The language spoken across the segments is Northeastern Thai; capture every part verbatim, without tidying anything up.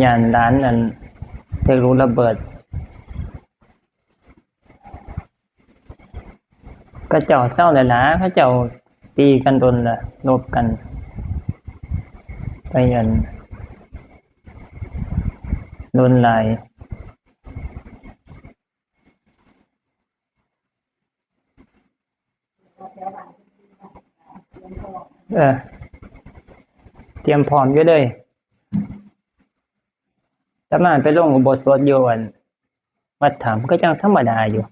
ย่านหลานนั่นถืกลูกระเบิด เขาเจ้าเซาแล้วล่ะ เขาเจ้าตีกันโดนละ ลบกัน ไปอัน โดนหลาย เออ เตรียมพร้อมอยู่เลย อาตมาไปลงอุโบสถอยู่อัน วัดถ้ำก็จั่งธรรมดาอยู่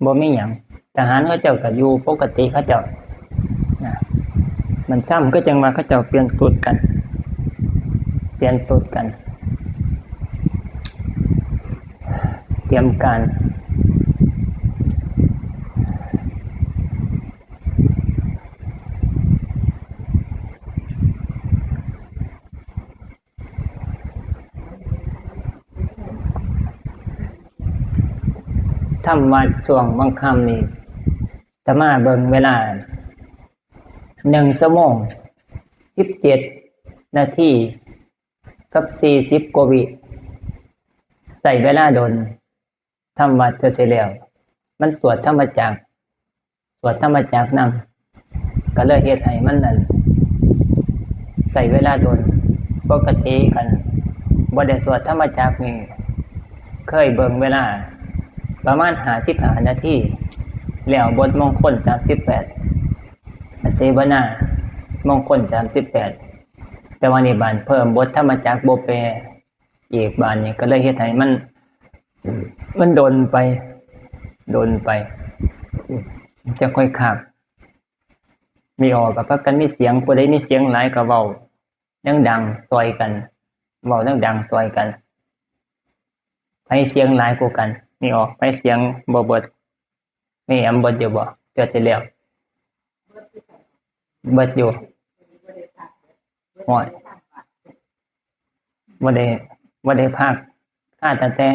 บ่มีหยัง ทหารเขาเจ้าก็อยู่ปกติเขาเจ้า นะ มันซ้ำก็จั่งว่าเขาเจ้าเปลี่ยนชุดกัน เปลี่ยนชุดกัน เตรียมการ ทำวัดช่วงบางค่ำนี่ อาตมาเบิ่งเวลา หนึ่งชั่วโมง สิบเจ็ดนาที กับ สี่สิบกว่าวิ ใช้เวลาโดน ทำวัดเทื่อสิแล้ว มันสวดธรรมจักร สวดธรรมจักรนำ ก็เลยเฮ็ดให้มันนั่น ใช้เวลาโดน ปกติคันบ่ได้สวดธรรมจักรนี่ เคยเบิ่งเวลา ประมาณห้าสิบห้านาที แล้วบทมงคลสามสิบแปด อาเสวนามงคลสามสิบแปด แต่ว่านี่บาดเพิ่มบทธรรมจักรบ่แปล อีกบาดนี่ก็เลยเฮ็ดให้มัน มันโดนไป โดนไป จะค่อยคัก มีออกก็พากันมีเสียง ผู้ใดมีเสียงหลายก็เว้าดังๆซ่อยกัน เว้าดังๆซ่อยกัน ไผเสียงหลายกว่ากัน มีออก ไผเสียงบ่เบิด มีแอมเบิดอยู่บ่ เทื่อสิแล้ว เบิดอยู่ โอ้ย บ่ได้ บ่ได้พัก ข้าตั้งแต่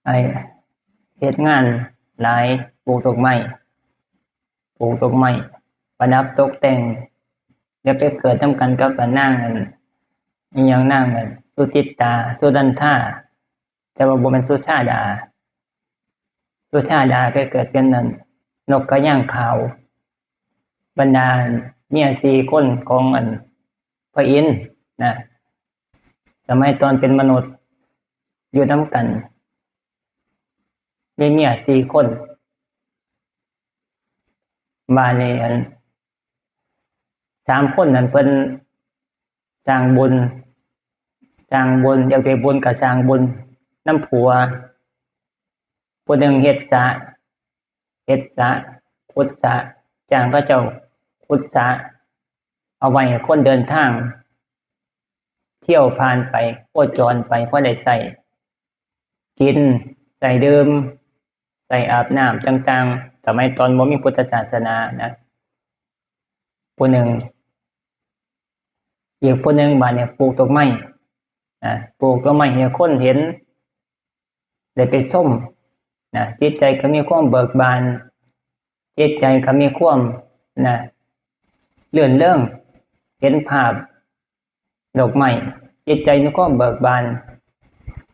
ไอ้ เฮ็ดงานหลาย ปลูกดอกไม้ ปลูกดอกไม้ ประดับตกแต่ง เดี๋ยวไปเกิดนำกันกับอันนางอัน อิหยังนางอัน สุจิตตา สุนันทา แต่ว่าบ่แม่นสุชาดา สุชาดาไปเกิดเป็นนั่น นกกระยางขาว บรรดาเมียสี่คนของอันพระอินทร์นะ สมัยตอนเป็นมนุษย์อยู่นำกัน มีเมียสี่คน บาดนี้อัน สามคนนั้นเพิ่นสร้างบุญ สร้างบุญ อยากได้บุญก็สร้างบุญนำผัว ผู้หนึ่งเฮ็ดสระ เฮ็ดสระ ขุดสระ จ้างเขาเจ้าขุดสระ เอาไว้ให้คนเดินทาง เที่ยวผ่านไป โคจรไป พอได้ใช้กิน ใช้ดื่ม ใช้อาบน้ำต่างๆ สมัยตอนบ่มีพุทธศาสนานะ ผู้หนึ่ง อีกผู้หนึ่งบาดนี้ปลูกดอกไม้นะ ปลูกดอกไม้ให้คนเห็น ได้ไปชมนะ จิตใจก็มีความเบิกบาน จิตใจก็มีความนะ รื่นเริง เห็นภาพดอกไม้ จิตใจมีความเบิกบาน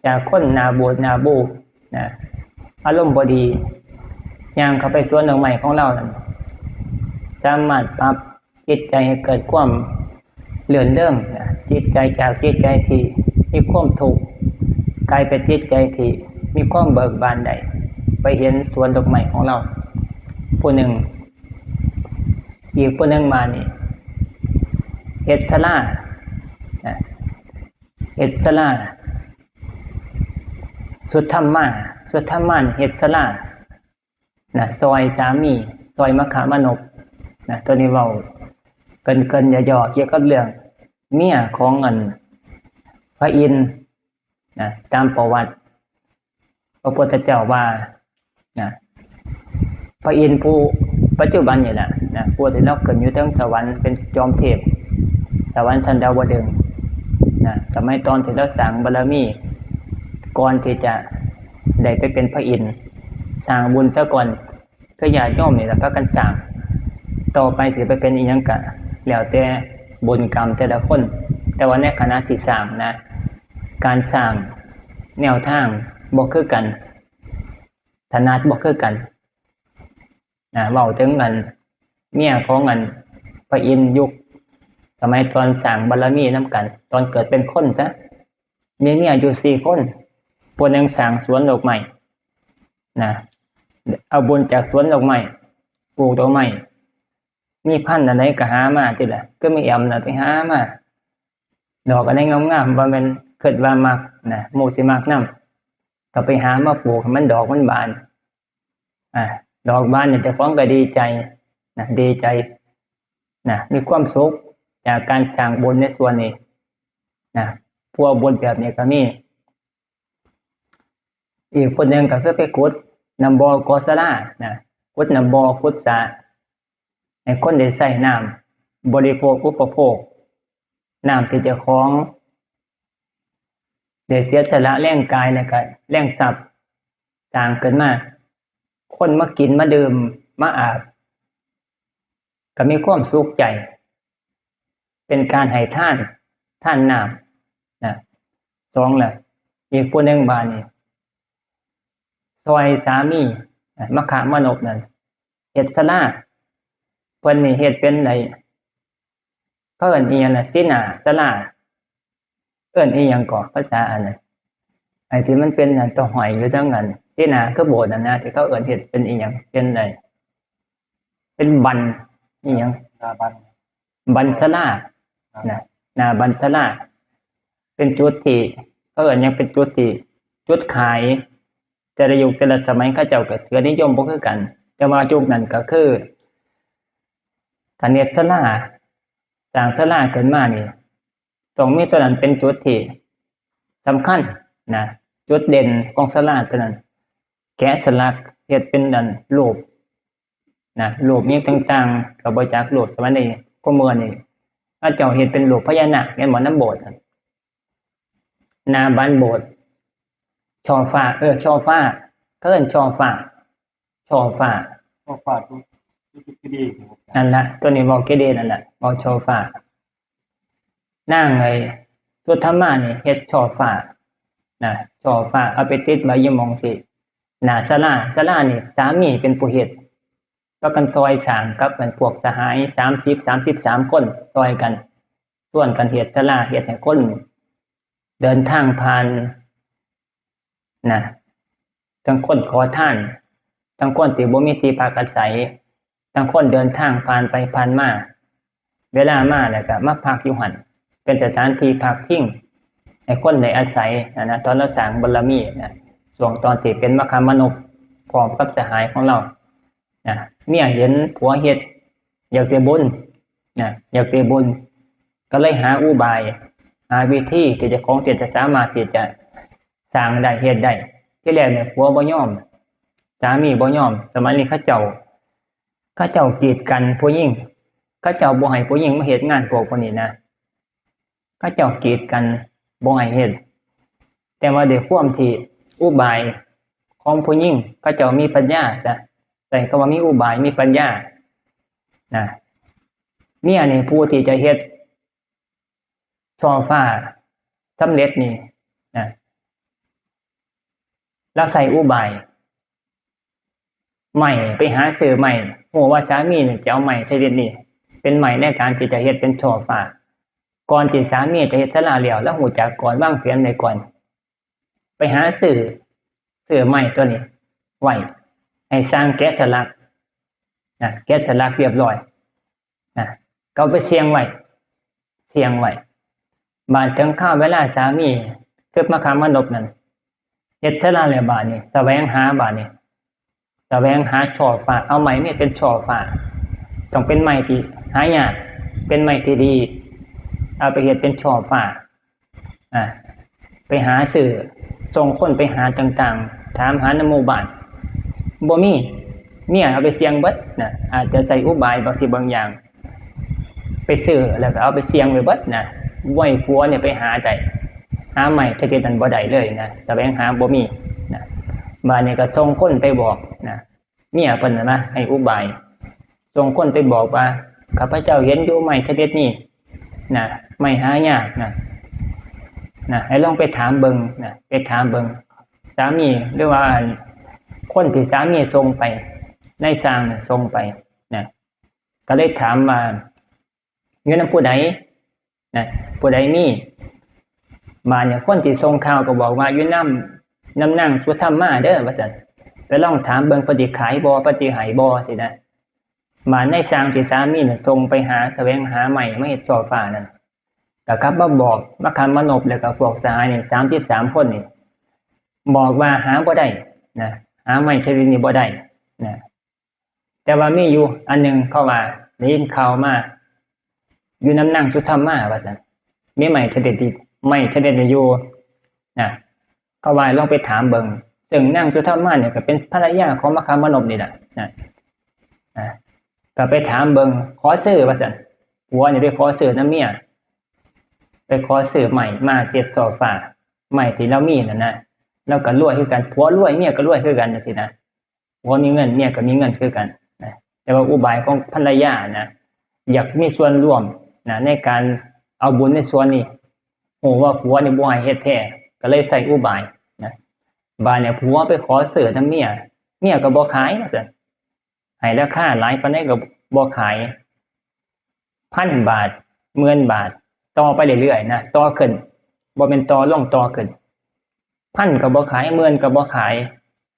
จากคนหน้าบูดหน้าบูนะ อารมณ์บ่ดี ย่างเข้าไปสวนดอกไม้ของเรานั่น สามารถปรับจิตใจให้เกิดความรื่นเริงนะ จิตใจจากจิตใจที่มีความทุกข์ กลายเป็นจิตใจที่มีความเบิกบานได้ ไปเห็นสวนดอกไม้ของเรา ผู้หนึ่ง อีกผู้หนึ่งมานี่ เฮ็ดศาลานะ เฮ็ดศาลา สุธรรมา สุธรรมานี่เฮ็ดศาลานะ ซ่อยสามี ซ่อยมคคามานพนะ ตัวนี้เว้าเกริ่นๆย่อๆเกี่ยวกับเรื่องเมียของอันพระอินทร์นะ ตามประวัติ พระพุทธเจ้าว่านะ พระอินทร์ผู้ปัจจุบันนี่แหละนะ ผู้ที่ลาวขึ้นอยู่เทิงสวรรค์เป็นจอมเทพ สวรรค์ชั้นดาวดึงส์นะ สมัยตอนที่ลาวสร้างบารมี ก่อนที่จะได้ไปเป็นพระอินทร์ สร้างบุญซะก่อน คือญาติโยมนี่ล่ะพากันสร้าง ต่อไปสิไปเป็นอิหยังก็แล้วแต่บุญกรรมแต่ละคน แต่ว่าในขณะที่สร้างนะ การสร้างแนวทางบ่คือกัน ถนัดบ่คือกัน นะ เว้าถึงกัน เมียของอันพระอินทร์ยุคสมัยตอนสร้างบารมีนำกัน ตอนเกิดเป็นคนซะ มีเมียอยู่สี่คน ผู้หนึ่งสร้างสวนดอกไม้ นะ เอาบุญจากสวนดอกไม้ ปลูกดอกไม้ มีพันธุ์อันใดก็หามาติล่ะ คือมีแอมน่ะไปหามา ดอกอันใดงามๆ บ่แม่นคิดว่ามักนะ หมู่สิมักนำ ก็ไปหามาปลูกให้มันดอกมันบาน อ่า ดอกบานเนี่ยเจ้าของก็ดีใจนะ ดีใจนะ มีความสุขจากการสร้างบุญในส่วนนี้นะ พวกบุญแบบนี้ก็มี อีกคนหนึ่งก็คือไปขุดน้ำบ่อก่อศาลานะ ขุดน้ำบ่อ ขุดสระ ให้คนได้ใช้น้ำบริโภคอุปโภค น้ำที่เจ้าของได้เสียสละแรงกายและก็แรงทรัพย์สร้างขึ้นมา คนมากินมาดื่มมาอาบ ก็มีความสุขใจ เป็นการให้ทาน ทานน้ำนะ สองละ อีกผู้หนึ่งบาดนี่ ซอยสามีนะ มคมานพนั่น เฮ็ดศาลา เพิ่นนี่เฮ็ดเป็นไอ้ เขาเอิ้นอีหยังนะ สีหน้าศาลา เอิ้นอีหยังก่อ ภาษาอันนั้น ไอ้ที่มันเป็นอันตัวห้อยอยู่เทิงอัน สีหน้าคือโบสถ์นั่นนะ ที่เขาเอิ้นเฮ็ดเป็นอีหยัง เป็นไอ้ เป็นบัน อีหยัง หน้าบัน บันศาลา ครับ นะ หน้าบันศาลา เป็นจุดที่ เขาเอิ้นหยัง เป็นจุดที่ จุดขาย แต่ละยุคแต่ละสมัยเขาเจ้าก็ถือนิยมบ่คือกัน แต่ว่ายุคนั้นก็คือ ถ้าเฮ็ดศาลา สร้างศาลาขึ้นมานี่ ต้องมีตัวนั้นเป็นจุดที่สำคัญนะ จุดเด่นของศาลาตัวนั้น แกะสลักเฮ็ดเป็นอันรูปนะ รูปหยังต่างๆ ก็บ่จัก รูปสมัยนี้ คุมื้อนี้ เขาเจ้าเฮ็ดเป็นรูปพญานาค แม่นบ่ นำโบสถ์นั่น หน้าบันโบสถ์ ช่อฟ้า เออ ช่อฟ้า เขาเอิ้นช่อฟ้า ช่อฟ้า ช่อฟ้า ตัว ตัวที่ดี นั่นล่ะ ตัวนี้เว้าเกเรนั่นล่ะ เว้าช่อฟ้า นางไอ้สุธรรมานี่เฮ็ดช่อฟ้านะ ช่อฟ้าเอาไปติดไว้อยู่หม่องที่หน้าศาลา ศาลานี่สามีเป็นผู้เฮ็ด พากันซอยสร้างกับอันพวกสหาย สามสิบ สามสิบสาม คน ซอยกัน ชวนกันเฮ็ดศาลา เฮ็ดให้คนเดินทางผ่านนะ ทั้งคนขอทาน ทั้งคนที่บ่มีที่พักอาศัย ทั้งคนเดินทางผ่านไปผ่านมา เวลามาแล้วก็มาพักอยู่หั่น เป็นสถานที่พักพิงให้คนได้อาศัยนะ นะ ตอนเราสร้างบารมีนะ ช่วงตอนที่เป็นมคมานพพร้อมกับสหายของเรานะ เมียเห็นผัวเฮ็ด อยากได้บุญนะ อยากได้บุญ ก็เลยหาอุบาย หาวิธีที่เจ้าของที่จะสามารถที่จะสร้างได้ เฮ็ดได้ ที่แรกเนี่ยผัวบ่ยอม สามีบ่ยอม สมัยนี้เขาเจ้า เขาเจ้ากีดกันผู้หญิง เขาเจ้าบ่ให้ผู้หญิงมาเฮ็ดงานพวกพวกนี้นะ เขาเจ้ากีดกันบ่ให้เฮ็ด แต่ว่าด้วยความที่อุบายของผู้หญิง เขาเจ้ามีปัญญาซะ ใช้คำว่ามีอุบาย มีปัญญานะ เมียนี่ผู้ที่จะเฮ็ดช่อฟ้าสำเร็จนี่นะ ลาวใช้อุบาย ไม้ ไปหาซื้อไม้ ฮู้ว่าสามีนี่จะเอาไม้ชนิดนี้ เป็นไม้ในการที่จะเฮ็ดเป็นช่อฟ้า ก่อนที่สามีจะเฮ็ดศาลาแล้ว ลาวฮู้จักก่อน วางแผนไว้ก่อน ไปหาซื้อ ซื้อไม้ตัวนี้ไว้ ให้ช่างแกะสลักนะ แกะสลักเรียบร้อยนะ ก็เอาไปเสี่ยงไว้ เสี่ยงไว้ บาดถึงคราวเวลาสามี คือมคมานพนั่น เฮ็ดศาลาแล้วบาดนี้ แสวงหาบาดนี้ แสวงหาช่อฟ้า เอาไม้นี่เป็นช่อฟ้า ต้องเป็นไม้ที่หายาก เป็นไม้ที่ดี เอาไปเฮ็ดเป็นช่อฟ้า อ่า ไปหาซื้อ ส่งคนไปหาต่างๆ ถามหานำหมู่บ้าน บ่มี เมียเอาไปเสี่ยงเบิดนะ อาจจะใช้อุบายบางสิ่งบางอย่าง ไปซื้อแล้วก็เอาไปเสี่ยงไว้เบิดนะ ไว้ผัวเนี่ยไปหาได้ หาไม้ชนิดนั้นบ่ได้เลยนะ แสวงหาบ่มีนะ บาดนี้ก็ส่งคนไปบอกนะ เมียเพิ่นน่ะนะ ให้อุบาย ส่งคนไปบอกว่า ข้าพเจ้าเห็นอยู่ไม้ชนิดนี้นะ ไม้หายากนะ นะ ให้ลองไปถามเบิ่งนะ ไปถามเบิ่ง สามีหรือว่าคนที่สามีส่งไป นายช่างน่ะส่งไปนะ ก็เลยถามว่า อยู่นำผู้ใดนะ ผู้ใดมี บาดเนี่ยคนที่ส่งข่าวก็บอกว่าอยู่นำ นำนางสุธรรมาเด้อ ว่าซั่น ไปลองถามเบิ่งเพิ่นสิขายบ่ เพิ่นสิให้บ่ สินะ บาดนายช่างที่สามีน่ะส่งไปหาแสวงหาไม้มาเฮ็ดซอฟานั่น ก็กลับมาบอก มาคำมานพแล้วก็พวกสหายนี่ สามสิบสามคนนี่ บอกว่าหาบ่ได้นะ หาไม้ชนิดนี้บ่ได้นะ แต่ว่ามีอยู่อันหนึ่งเขาว่าได้ยินข่าวมา อยู่นำนางสุธรรมา ว่าซั่น มีไม้ชนิดนี้ ไม้ชนิดนี้อยู่นะ เขาว่าลองไปถามเบิ่ง ซึ่งนางสุธรรมาเนี่ยก็เป็นภรรยาของมะขามมานพนี่แหละนะ นะ ก็ไปถามเบิ่ง ขอซื้อ ว่าซั่น ผัวนี่ไปขอซื้อนำเมีย ไปขอซื้อไม้มาเฮ็ดซอฟา ไม้ที่ลาวมีนั่นนะ ลาวก็รวยคือกัน ผัวรวยเมียก็รวยคือกันจังซี้นะ ผัวมีเงินเมียก็มีเงินคือกันนะ แต่ว่าอุบายของภรรยานะ อยากมีส่วนร่วมนะ ในการเอาบุญในส่วนนี้ ฮู้ว่าผัวนี่บ่ให้เฮ็ดแท้ ก็เลยใช้อุบายนะ บาดเนี่ยผัวไปขอซื้อนำเมีย เมียก็บ่ขายว่าซั่น ให้ราคาหลายปานใดก็บ่ขาย พันบาท หมื่นบาท ต่อไปเรื่อยๆนะ ต่อขึ้น บ่แม่นต่อลง ต่อขึ้น พันก็บ่ขาย หมื่นก็บ่ขาย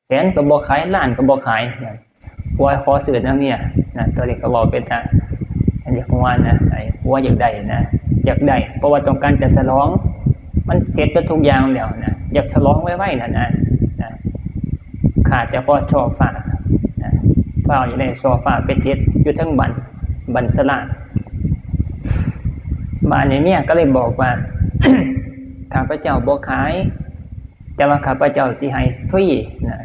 แสนก็บ่ขาย ล้านก็บ่ขาย ผัวขอซื้อนำเมียนะ ตัวนี้ก็เว้าเป็นตาอยากม่วนนะ ไอ้ผัวอยากได้นะ อยากได้ เพราะว่าต้องการจะฉลอง มันเสร็จแล้วทุกอย่างแล้วนะ อยากฉลองไวๆนั่นนะ นะ ขาดแต่พอซอฟานะ ฟ้าวอยู่ในซอฟาไปติดอยู่เทิงบัน บันสลา บาดนี้เมียก็เลยบอกว่า ข้าพเจ้าบ่ขาย แต่ว่าข้าพเจ้าสิให้ฟรีนะ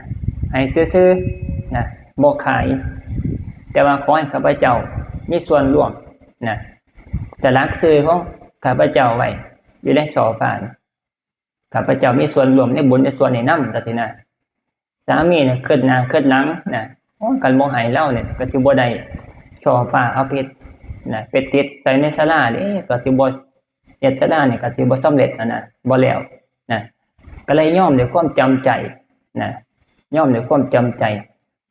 ให้ซื่อๆนะ บ่ขาย แต่ว่าขอให้ข้าพเจ้ามีส่วนร่วมนะ สลักชื่อของข้าพเจ้าไว้อยู่ในซอฟา ข้าพเจ้ามีส่วนร่วมในบุญในส่วนนี้นำ จังซี้นะ สามีเนี่ยคิดหน้าคิดหลังนะ โอ้ย คันบ่ให้ลาวเนี่ยก็สิบ่ได้ซอฟาเอาไปนะ ไปติดใส่ในศาลาเด้ ก็สิบ่ เฮ็ดศาลานี่ก็สิบ่สำเร็จหั้นนะ บ่แล้วนะ ก็เลยยอมด้วยความจำใจนะ ยอมด้วยความจำใจ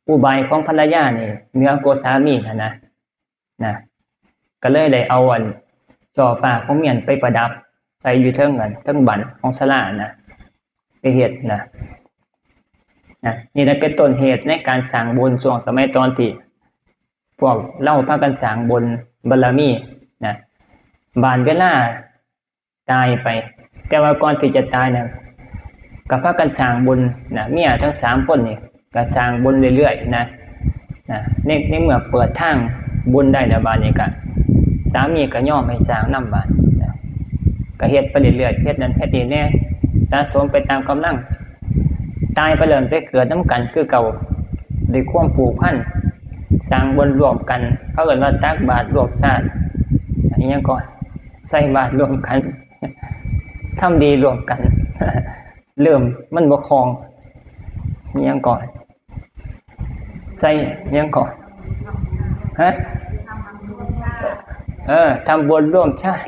อุบายของภรรยานี่เหนือกว่าสามีหั้นนะ นะ ก็เลยได้เอาอันซอฟาของเมียนไปประดับใส่อยู่เทิงอัน เทิงบันของศาลานะ ไปเฮ็ดนะ นะ นี่แหละเป็นต้นเหตุในการสร้างบุญช่วงสมัยตอนที่พวกลาวพากันสร้างบุญบารมีนะ บาดเวลาตายไป แต่ว่าก่อนที่จะตายนะ ก็พากันสร้างบุญนะ เมียทั้งสามคนนี่ก็สร้างบุญเรื่อยๆนะ นะ ใน ในเมื่อเปิดทางบุญได้แล้ว บาดนี้ก็ สามีก็ยอมให้สร้างนำ บาดนะ ก็เฮ็ดไปเรื่อยๆ เฮ็ดนั่นเฮ็ดนี่แหน่ สะสมไปตามกำลัง ตายไปแล้วไปเกิดนำกันคือเก่า ด้วยความผูกพัน สร้างบุญร่วมกัน เขาเอิ้นว่าตักบาตรร่วมชาติ อิหยังก็ ใส่บาตรร่วมกัน ทำดีร่วมกัน เริ่มมันบ่คล่อง อิหยังก็ ใส่ อิหยังก็ ฮะ เออ ทำบุญร่วมชาติ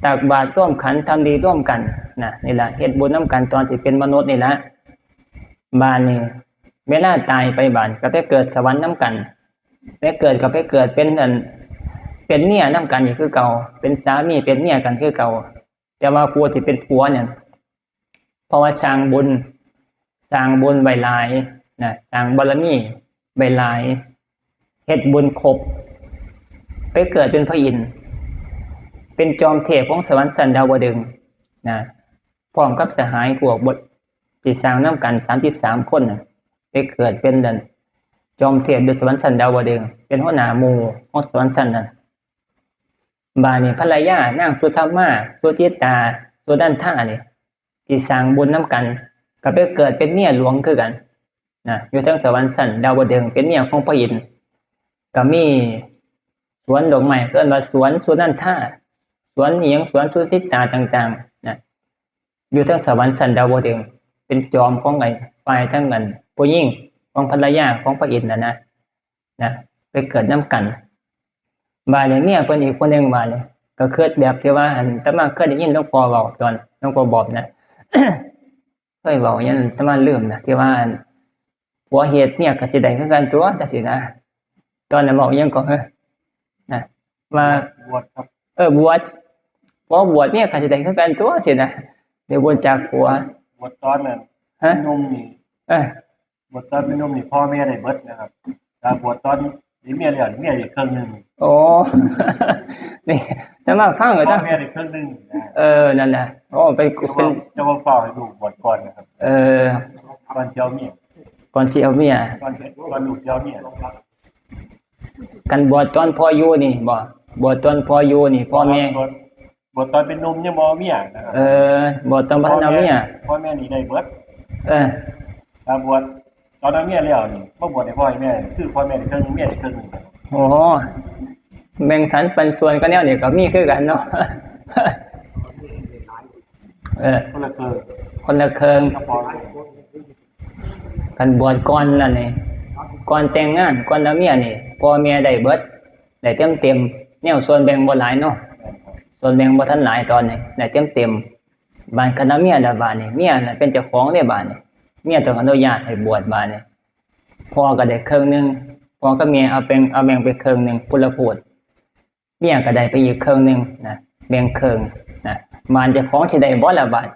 ตักบาตรร่วมขัน ทำดีร่วมกันนะ นี่ล่ะ เฮ็ดบุญนำกันตอนที่เป็นมนุษย์นี่ล่ะ บาดนี้ เวลาตายไป บาดก็ไปเกิดสวรรค์นำกัน ไปเกิดก็ไปเกิดเป็นอัน เป็นเมียนำกันอีกคือเก่า เป็นสามีเป็นเมียกันคือเก่า แต่ว่าผู้ที่เป็นผัวเนี่ย เพราะว่าสร้างบุญ สร้างบุญไว้หลายนะ สร้างบารมีไว้หลาย เฮ็ดบุญครบ ไปเกิดเป็นพระอินทร์ เป็นจอมเทพของสวรรค์ชั้นดาวดึงส์นะ พร้อมกับสหายพวกบท ที่สร้างนำกันสามสิบสามคนน่ะ ไปเกิดเป็นนั่น จอมเทพอยู่สวรรค์ชั้นดาวดึงส์ เป็นหัวหน้าหมู่ของสวรรค์ชั้นนั้น บาดนี้ภรรยานางสุธรรมา สุจิตตา สุนันทานี่ ที่สร้างบุญนำกัน ก็ไปเกิดเป็นเมียหลวงคือกันนะ อยู่เทิงสวรรค์ชั้นดาวดึงส์ เป็นเมียของพระอินทร์ ก็มีสวนดอกไม้ เอิ้นว่าสวนสุนันทา สวนอิหยัง สวนสุจิตตาต่างๆนะ อยู่เทิงสวรรค์ชั้นดาวดึงส์ เป็นจอมของไอ้ฝ่ายทั้งนั้น ผู้หญิงของภรรยาของพระอินทร์น่ะนะ นะ ไปเกิดนำกัน บาดนี้เมียเพิ่นอีกคนหนึ่ง บาดนี้ ก็คิดแบบที่ว่าอาตมาเคยได้ยินหลวงพ่อเว้าตอน หลวงพ่อบอกนะ เคยบอกอย่างนั้นแต่มาลืมนะ ที่ว่า ผัวเฮ็ดเมียก็สิได้คือกันตัวจังซี่นะ ตอนนั้นบอกยังก็เฮ้อนะ ว่า บวชครับ เออบวช พอบวชเมียก็สิได้คือกันตัวสินะ เดี๋ยวบวชจากผัว บวชตอนนั้น ฮะ หนุ่มนี่ เออ บวชตอนเป็นหนุ่มนี่พ่อแม่ได้เบิดนะครับ ถ้าบวชตอนมีเมียแล้วนี่เมียได้ครึ่งหนึ่ง โอ้ นี่ แต่มาฟังก็ พ่อ ต้อง แม่ได้ครึ่งหนึ่งนะ เออ นั่นแหละ โอ้ เป็น แต่ เป็น ว่าแต่ว่าเฝ้าให้ลูกบวชก่อนนะครับ เออ ก่อนจะเอาเมีย ก่อนสิเอาเมีย ก่อนจะก่อนลูกจะเอาเมีย กันบวชตอนพ่ออยู่นี่บ่ บวชตอนพ่ออยู่นี่ พ่อแม่ บวช บวชตอนเป็นหนุ่มยังบ่เอาเมียนะครับ เออ บวชตอนบ่ทันเอาเมีย พ่อแม่ พ่อแม่นี่ได้เบิด เออ ถ้าบวชตอนเอาเมียแล้วนี่ มาบวชให้พ่อให้แม่ คือพ่อแม่ได้ครึ่งหนึ่ง เมียได้ครึ่งหนึ่ง โอ้ แบ่งสรรปันส่วนก็แนวนี้ก็มีคือกันเนาะ เออ คนละครึ่ง คนละครึ่ง ก็พอ กันบวชก่อนนั่นนี่ ก่อนแต่งงาน ก่อนเอาเมียนี่ พ่อแม่ได้เบิด ได้เต็มเต็ม แนวส่วนแบ่งบ่หลายเนาะ ส่วนแบ่งบ่ทันหลายตอนนี้ ได้เต็มเต็ม บาดคันเอาเมียแล้วบาดนี่ เมียน่ะเป็นเจ้าของเด้บาดนี่ เมียต้องอนุญาตให้บวชบาดนี่ พ่อก็ได้ครึ่งหนึ่ง พ่อกับแม่เอาแบ่ง เอาแบ่งไปครึ่งหนึ่ง ผู้ละพูด เมียก็ได้ไปอีกครึ่งหนึ่งนะ แบ่งครึ่งนะ บาดเจ้าของสิได้บ่ล่ะบาด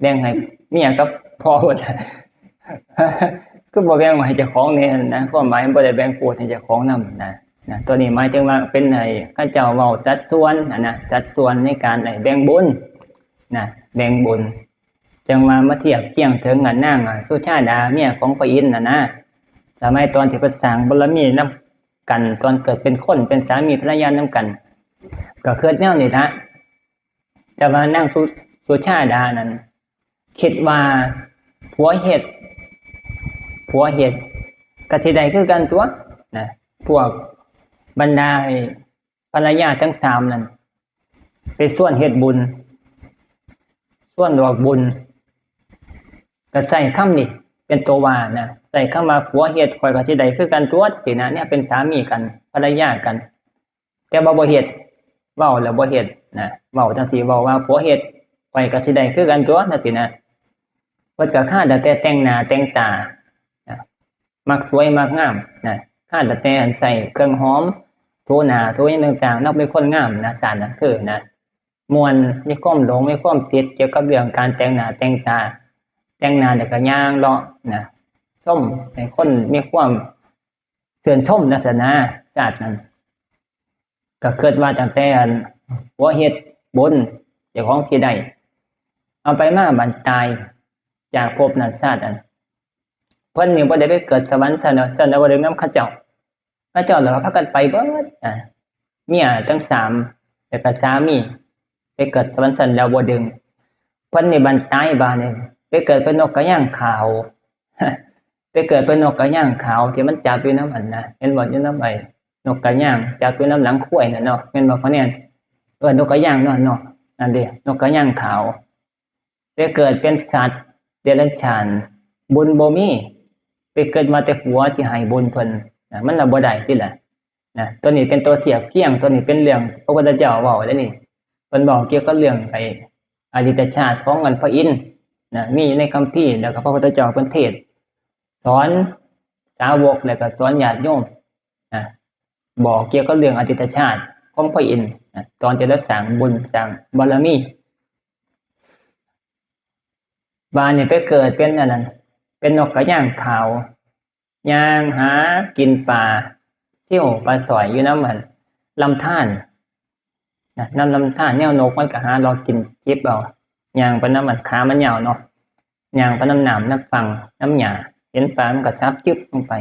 แบ่งให้เมียกับพ่อเบิด คือบ่แบ่งให้เจ้าของนี่นะ ความหมายมันบ่ได้แบ่งพูดให้เจ้าของนำนะ นะ ตัวนี้หมายถึงว่าเป็นให้เขาเจ้าเว้าสัดส่วนนะ นะ สัดส่วนในการให้แบ่งบุญนะ แบ่งบุญ จั่งว่ามาเทียบเคียงถึงกับนาง อ่ะ สุชาดาเมียของพระอินทร์น่ะนะ สมัยตอนที่เพิ่นสร้างบารมีนำกัน ตอนเกิดเป็นคนเป็นสามีภรรยานำกัน ก็คิดแนวนี้ละ แต่ว่านางสุ สุชาดานั้น คิดว่าผัวเฮ็ด ผัวเฮ็ด ก็สิได้คือกันตัวนะ พวกบรรดาไอ้ภรรยาทั้งสามนั้น ไปชวนเฮ็ดบุญ ชวนออกบุญ ก็ใช้คำนี้เป็นตัวว่านะ ใช้คำว่าผัวเฮ็ด ข้อยก็สิได้คือกันตัวสินะ เนี่ยเป็นสามีกัน ภรรยากัน แต่ว่าบ่เฮ็ด เว้าแล้วบ่เฮ็ดนะ เว้าจั่งซี้ เว้าว่าผัวเฮ็ด ข้อยก็สิได้คือกันตัวจั่งซี้นะ เพิ่นก็คาดแต่แต่งหน้าแต่งตานะ มักสวยมักงามนะ คาดแต่อันใช้เครื่องหอม ถูหน้าถูหยังต่างๆ เนาะ เป็นคนงามนะ ชาตินั้นคือนะ ม่วน มีความหลง มีความติดเกี่ยวกับเรื่องการแต่งหน้าแต่งตา แต่งหน้าแล้วก็ย่างเลาะนะ ชม ให้คนมีความชื่นชมจั่งซี้นะ ชาตินั้น ก็คิดว่าตั้งแต่อันผัวเฮ็ดบุญ เจ้าของสิได้ เอาไปมาบัดตายจากภพนั้นชาตินั้น เพิ่นนี่บ่ได้ไปเกิดสวรรค์ชั้น ชั้นดาวดึงส์นำเขาเจ้า เขาเจ้าแล้วก็พากันไปเบิด อ่า เมียทั้งสาม แล้วก็สามี ไปเกิดสวรรค์ชั้นดาวดึงส์ เพิ่นนี่บัดตายบาดนี่ ไปเกิดเป็นนกกระยางขาว ไปเกิดเป็นนกกระยางขาวที่มันจับอยู่นำหั่นนะ เห็นบ่ อยู่นำไอ้นกกระยาง จับอยู่นำหลังควายน่ะเนาะ แม่นบ่พ่อแนน เออ นกกระยางเนาะ เนาะ นั่นเด้ นกกระยางขาว ไปเกิดเป็นสัตว์เดรัจฉาน บุญบ่มี ไปเกิดมาแต่ผัวสิให้บุญเพิ่นนะ มันละบ่ได้ติล่ะนะ ตัวนี้เป็นตัวเทียบเคียง ตัวนี้เป็นเรื่องพระพุทธเจ้าเว้าเด้นี่ เพิ่นเว้าเกี่ยวกับเรื่องไอ้อดีตชาติของอันพระอินทร์นะ มีอยู่ในคัมภีร์ แล้วก็พระพุทธเจ้าเพิ่นเทศน์สอนสาวก แล้วก็สอนญาติโยมนะ บอกเกี่ยวกับเรื่องอดีตชาติของพระอินทร์นะ ตอนที่ลาวสร้างบุญสร้างบารมี บาดนี่ไปเกิดเป็นอันนั้น เป็นนกกระยางขาว ย่างหากินปลาซิวปลาสร้อยอยู่นำอันลำธารนะ นำลำธาร แนวนกมันก็หาเลาะกินจิบเอา ย่างไปนำอัน ขามันยาวเนาะ ย่างไปนำน้ำนำฝั่งนำหญ้า เห็นปลามันก็สับจึ๊บลงไป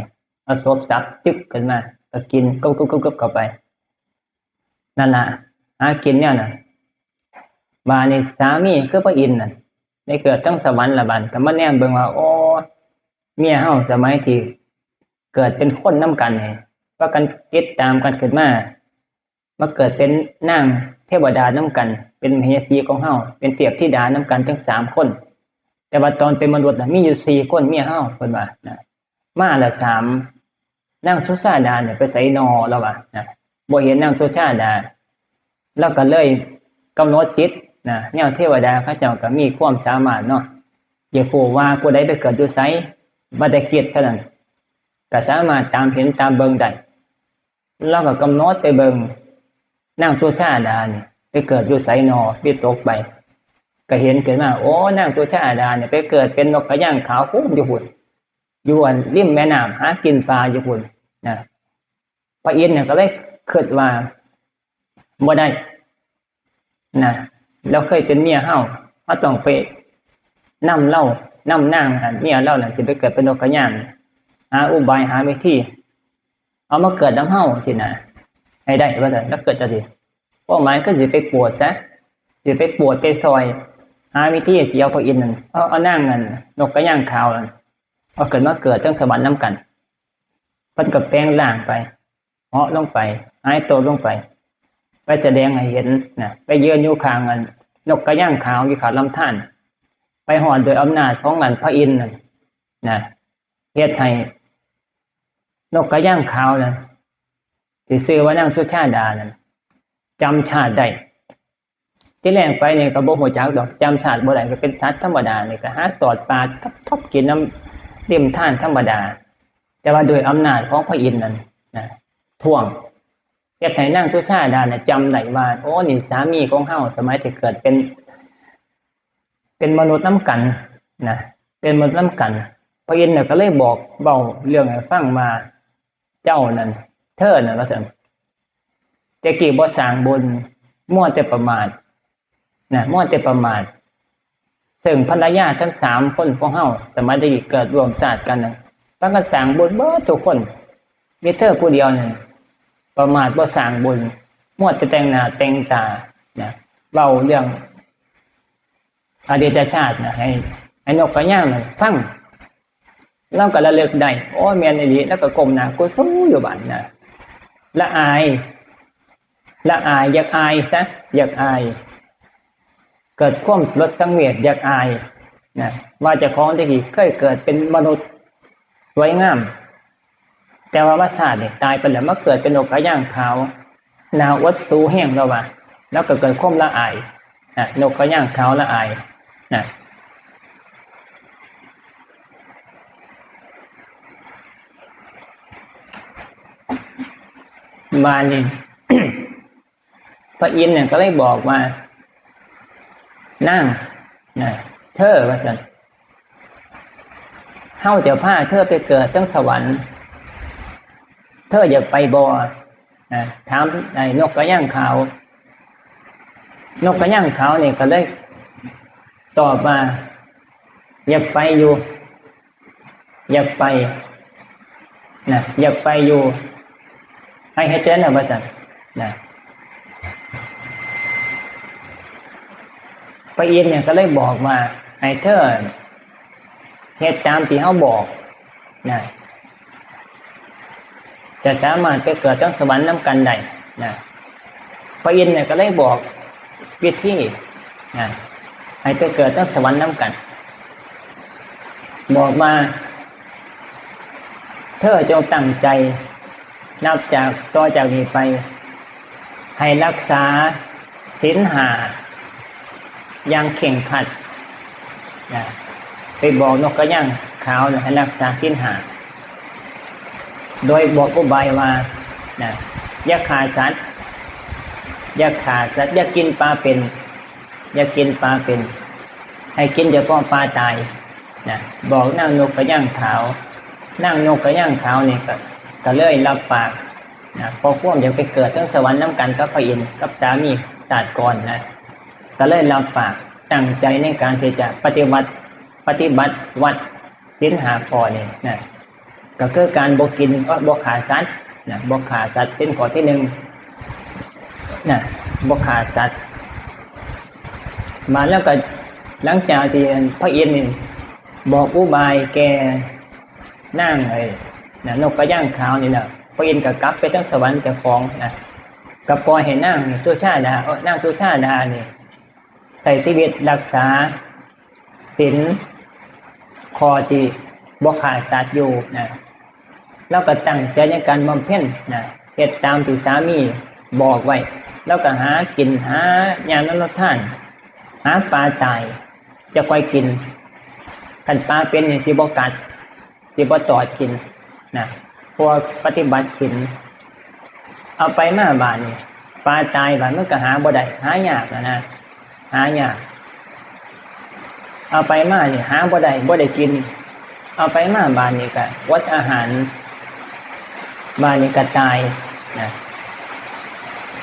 เอาศพสับจึ๊บขึ้นมา ก็กินกึบๆๆๆเข้าไป นั่นล่ะ หากินแนวนั้น บาดนี่สามีคือพระอินทร์นั่น ได้เกิดทั้งสวรรค์ละบาด ก็มาแนมเบิ่งว่า โอ้ เมียเฮาสมัยที่เกิดเป็นคนนำกันนี่ พากันติดตามกันขึ้นมา มาเกิดเป็นนางเทวดานำกัน เป็นมเหสีของเฮา เป็นเทพธิดานำกันทั้งสามคน แต่ว่าตอนเป็นมนุษย์น่ะ มีอยู่สี่คนเมียเฮา เพิ่นว่านะ มาละสาม นางสุชาดาเนี่ยไปไสน้อ ลาวว่านะ บ่เห็นนางสุชาดา ลาวก็เลยกำหนดจิต นะ แนวเทวดาเขาเจ้าก็มีความสามารถเนาะ อยากฮู้ว่าผู้ใดไปเกิดอยู่ไส บ่ได้คิดเท่านั้น ก็สามารถตามเห็นตามเบิ่งได้ ลาวก็กำหนดไปเบิ่ง นางสุชาดานี่ไปเกิดอยู่ไสนอ วิตกไป ก็เห็นขึ้นมา โอ้ นางสุชาดานี่ไปเกิดเป็นนกกระยางขาวพู้นอยู่พุ้น อยู่อันริมแม่น้ำหากินปลาอยู่พุ้นนะ พระอินทร์เนี่ยก็เลยคิดว่า บ่ได้นะ ลาวเคยเป็นเมียเฮา เฮาต้องไปนำลาว นำนางอันเมียลาวนั่นสิไปเกิดเป็นนกกระยาง หาอุบายหาวิธี เอามาเกิดนำเฮาสินะ ให้ได้ว่าซั่น ลาวคิดจั่งซี้ เป้าหมายคือสิไปโปรดซะ สิไปโปรดไปซอย หาวิธีสิเอาพระอินทร์นั่น เอา เอานางนั่น นกกระยางขาวนั่น เอาขึ้นมาเกิดเทิงสวรรค์นำกัน เพิ่นก็แปลงร่างไป เหาะลงไป หายตัวลงไป ไปแสดงให้เห็นนะ ไปยืนอยู่ข้างอันนกกระยางขาวอยู่ข้างลำธาร ไปฮอดด้วยอำนาจของอันพระอินทร์นั่นนะ เฮ็ดให้นกกระยางขาวนั่น ที่ชื่อว่านางสุชาดานั่น จำชาติได้ ที่แรกไปนี่ก็บ่ฮู้จักดอก จำชาติบ่ได้ ก็เป็นสัตว์ธรรมดานี่ ก็หาตอดปลาทบๆ กินน้ำริมธารธรรมดา แต่ว่าด้วยอำนาจของพระอินทร์นั่นนะ ท่วง เฮ็ดให้นางสุชาดาน่ะจำได้ว่า โอ้ นี่สามีของเฮาสมัยที่เกิดเป็น เป็นมนุษย์นำกันนะ เป็นมนุษย์นำกัน พระอินทร์น่ะก็เลยบอกเว้าเรื่องให้ฟังว่า เจ้านั่น เธอน่ะ ว่าซั่น แต่กี้บ่สร้างบุญ มัวแต่ประมาทนะ มัวแต่ประมาท ซึ่งภรรยาทั้งสามคนของเฮา สมัยที่เกิดร่วมชาติกันน่ะ พากันสร้างบุญเบิดทุกคน มีเธอผู้เดียวนี่ประมาทบ่สร้างบุญ มัวแต่แต่งหน้าแต่งตานะ เว้าเรื่องอดีตชาตินะ ให้ ให้นกกระยางน่ะฟัง ลาวก็ระลึกได้ โอ้ แม่นอีหลี ลาวก็ก้มหน้ากุสูอยู่บัดนะ ละอาย ละอาย อยากอายซะ อยากอาย เกิดความสลดสังเวช อยากอายนะ ว่าเจ้าของแต่กี้เคยเกิดเป็นมนุษย์สวยงาม แต่ว่ามาชาตินี่ตายไปแล้ว มาเกิดเป็นนกกระยางขาว หน้าอดสูแฮง ลาวว่า ลาวก็เกิดความละอายนะ นกกระยางขาวละอายนะ บาดนี้ พระอินทร์เนี่ยก็เลยบอกว่า นางนะ เธอ ว่าซั่น เฮาจะพาเธอไปเกิดเทิงสวรรค์ เธออยากไปบ่นะ ถามไอ้นกกระยางขาว นกกระยางขาวนี่ก็เลยตอบว่า อยากไปอยู่ อยากไปนะ อยากไปอยู่ ให้เฮ็ดจั่งใด๋ ว่าซั่นนะ พระอินทร์เนี่ยก็เลยบอกว่า ให้เธอเฮ็ดตามที่เฮาบอกนะ จะสามารถไปเกิดเทิงสวรรค์นำกันได้นะ พระอินทร์เนี่ยก็เลยบอกวิธีนะ ให้ไปเกิดเทิงสวรรค์นำกัน บอกว่า เธอจงตั้งใจ นับจาก ต่อจากนี้ไป ให้รักษาศีลห้าอย่างเคร่งครัดนะ ไปบอกนกกระยางขาวนะ ให้รักษาศีลห้า โดยบอกอุบายว่านะ อย่าฆ่าสัตว์ อย่าฆ่าสัตว์ อย่ากินปลาเป็น อย่ากินปลาเป็น ให้กินเฉพาะปลาตายนะ บอกนางนกกระยางขาว นางนกกระยางขาวนี่ก็ ก็เลยรับปากนะ เพราะความอยากไปเกิดเทิงสวรรค์นำกันกับพระอินทร์ กับสามีชาติก่อนนะ ก็เลยรับปาก ตั้งใจในการที่จะปฏิบัติ ปฏิบัติวัตรศีลห้าข้อนี่นะ ก็คือการบ่กิน เอ้อ บ่ฆ่าสัตว์นะ บ่ฆ่าสัตว์เป็นข้อที่หนึ่งนะ บ่ฆ่าสัตว์ มาแล้วก็หลังจากที่พระอินทร์นี่บอกอุบายแก่นางไอ้นะ นกกระยางขาวนี่นะ พระอินทร์ก็กลับไปทางสวรรค์เจ้าของนะ ก็ปล่อยให้นางสุชาดา เอ้อ นางสุชาดานี่ ใช้ชีวิตรักษาศีลข้อที่บ่ฆ่าสัตว์อยู่นะ ลาวก็ตั้งใจในการบำเพ็ญนะ เฮ็ดตามที่สามีบอกไว้ ลาวก็หากินหาหญ้าน้ำลำธาร หาปลาตาย จะค่อยกิน คันปลาเป็นนี่สิบ่กัด สิบ่ตอดกินนะ พวกปฏิบัติศีล เอาไปมาบาดนี่ ปลาตายบาดมันก็หาบ่ได้ หายากนะนะ หายาก เอาไปมานี่หาบ่ได้ บ่ได้กิน เอาไปมาบาดนี่ก็อดอาหาร บาดนี่ก็ตายนะ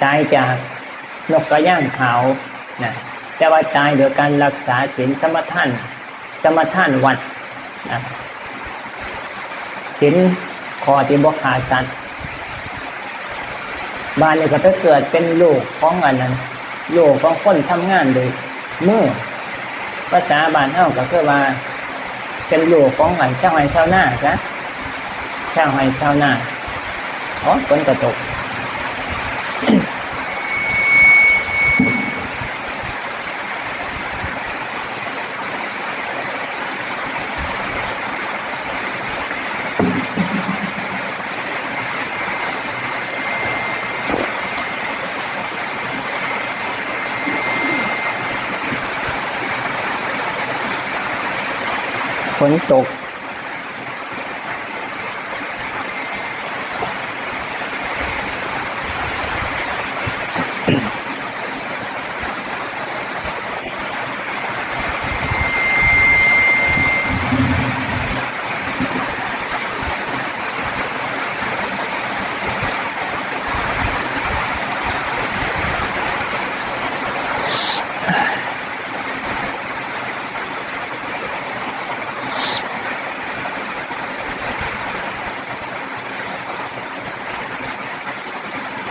ตายจากนกกระย่างขาวนะ แต่ว่าตายโดยการรักษาศีลสมาทาน สมาทานวัตรนะ ศีลข้อที่บ่ฆ่าสัตว์ บาดนี่ก็ไปเกิดเป็นลูกของอันนั้น ลูกของคนทำงานด้วยมือ ภาษาบ้านเฮาก็คือว่า เป็นลูกของอันชาวไร่ชาวนาซะ ชาวไร่ชาวนา อ๋อ ฝนก็ตก ฝนตก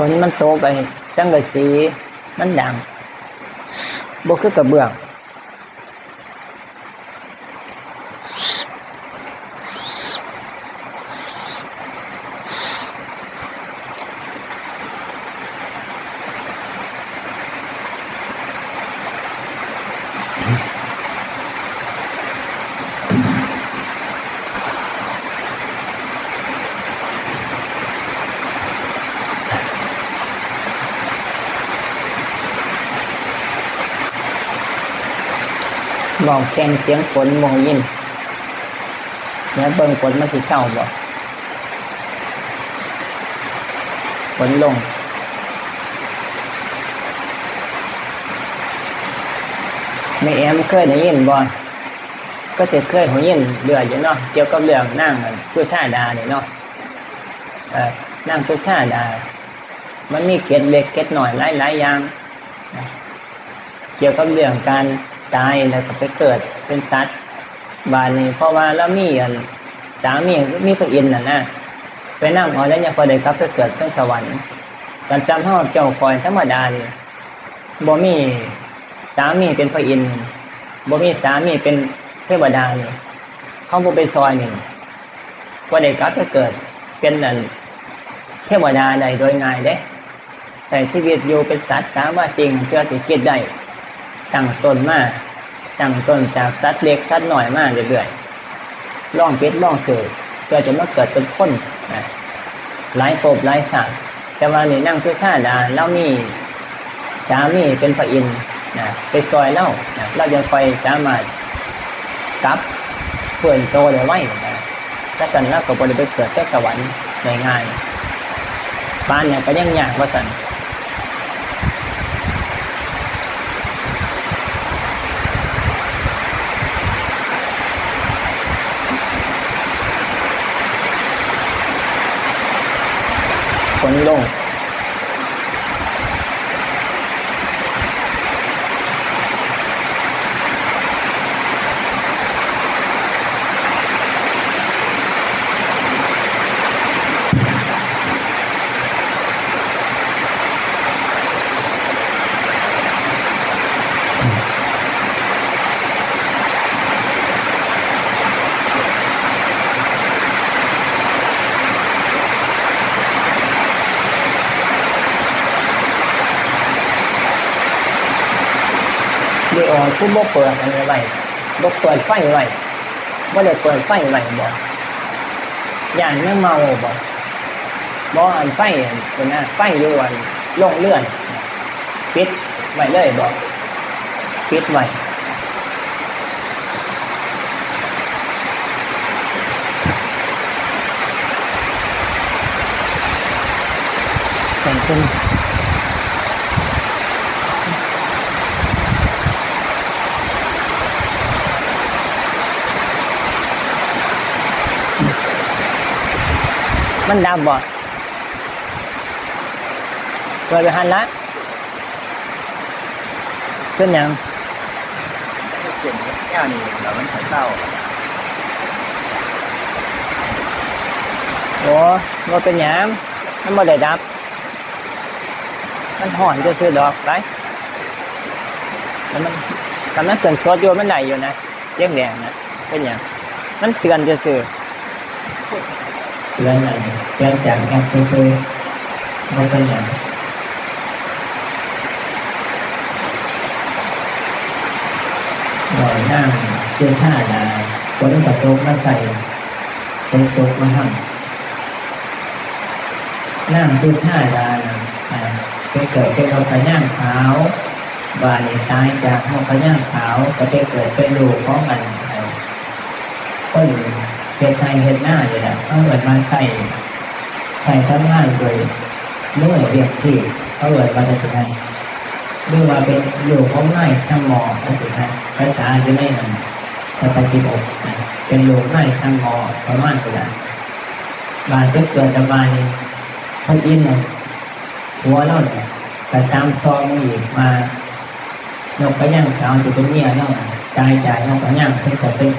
ฝนมันตก ไอ้สังกะสีมันดัง บ่คือกระเบื้อง บอกแข่งเสียงฝนบ่ยิน เดี๋ยวเบิ่งฝนมันสิเซาบ่ ฝนลง แม่แอมเคยได้ยินบ่ ก็จะเคยได้ยินเรื่อยอยู่เนาะ เกี่ยวกับเรื่องนางสุชาดานี่เนาะ เอ่อ นางสุชาดา มันมีเกร็ดเล็กเกร็ดน้อยหลายๆ อย่าง เกี่ยวกับเรื่องการตายแล้วก็ไปเกิดเป็นสัตว์ บาดนี้เพราะว่าลาวมีอัน สามีมีพระอินทร์น่ะนะ ไปนำเอาแล้วยังพอได้กลับไปเกิดเป็นสวรรค์ กันจำเฮาเจ้าคอยธรรมดานี่ บ่มีสามีเป็นพระอินทร์ บ่มีสามีเป็นเทวดานี่ เขาบ่ไปซอยนี่ บ่ได้กลับไปเกิดเป็นอันเทวดาได้โดยง่ายเด้ ใช้ชีวิตอยู่เป็นสัตว์สามัญสิ่งเพื่อสิคิดได้ ตั้งต้นมา ตั้งต้นจากสัตว์เล็กสัตว์น้อยมาเรื่อยๆ ลองผิดลองถูก เพื่อจะมาเกิดเป็นคนนะ หลายภพหลายชาติ แต่ว่านี่นางสุชาดา ลาวมีสามีเป็นพระอินทร์นะ ไปซอยลาวนะ ลาวยังค่อยสามารถกลับฟื้นโตได้ไวนะ ถ้าซั่นลาวก็บ่ได้ไปเกิดแต่สวรรค์ง่ายๆ ปานนี้ก็ยังยากว่าซั่น ฝนลง เดี๋ยวคือบ่เปิดอันนี้ไว้ บ่เปิดไฟไว้ บ่ได้เปิดไฟไว้บ่ ย่านมันเมาบ่ บ่ อันไฟอันนั้นนะ ไฟอยู่อันโรงเรือน ปิดไว้เลยบ่ ปิดไว้เป็นคนมันดับบ่ เปิดไปหันละ เป็นหยัง เสียงแก้วนี่เรามันเศร้า โอ้ บ่เป็นหยัง มันบ่ได้ดับ มันฮ้อนซื่อๆดอก ไป แล้วมัน แต่มันเกินสดอยู่ มันได้อยู่นะ เสียงแดงนะ เป็นหยัง มันเตือนซื่อๆ เตือนหยัง เตือนจากแอปซื่อๆ บ่เป็นหยัง บ่อยน้ำเชื่อท่าหลาย ฝนก็ตกมาใส่ ฝนตกมาห้ำ น้ำเชื่อท่าหลาย อ่า ไปเกิดเป็นนกกระย่างขาว บาดนี้ตายจากนกกระย่างขาว ก็ไปเกิดเป็นลูกของมัน อ่า คนเฮ็ดไร่เฮ็ดนานี่แหละ เขาเอิ้นว่าใช้ ใช้ทำงานโดยมือเลี้ยงชีพ เขาเอิ้นว่าจั่งซี้นะ หรือว่าเป็นลูกของนายช่างหมอจั่งซี้นะ ภาษาอยู่ในนั้น พระไตรปิฎกนะ เป็นลูกนายช่างหมอ ประมาณนี้ล่ะ บาดไปเกิดแล้วบาดนี้ พระอินทร์น่ะ ผัวลาวเนี่ย ก็ตามส่องอีกว่า นกกระย่างขาวที่เป็นเมียลาวน่ะ ตายจากนกกระย่างเพิ่นก็เป็น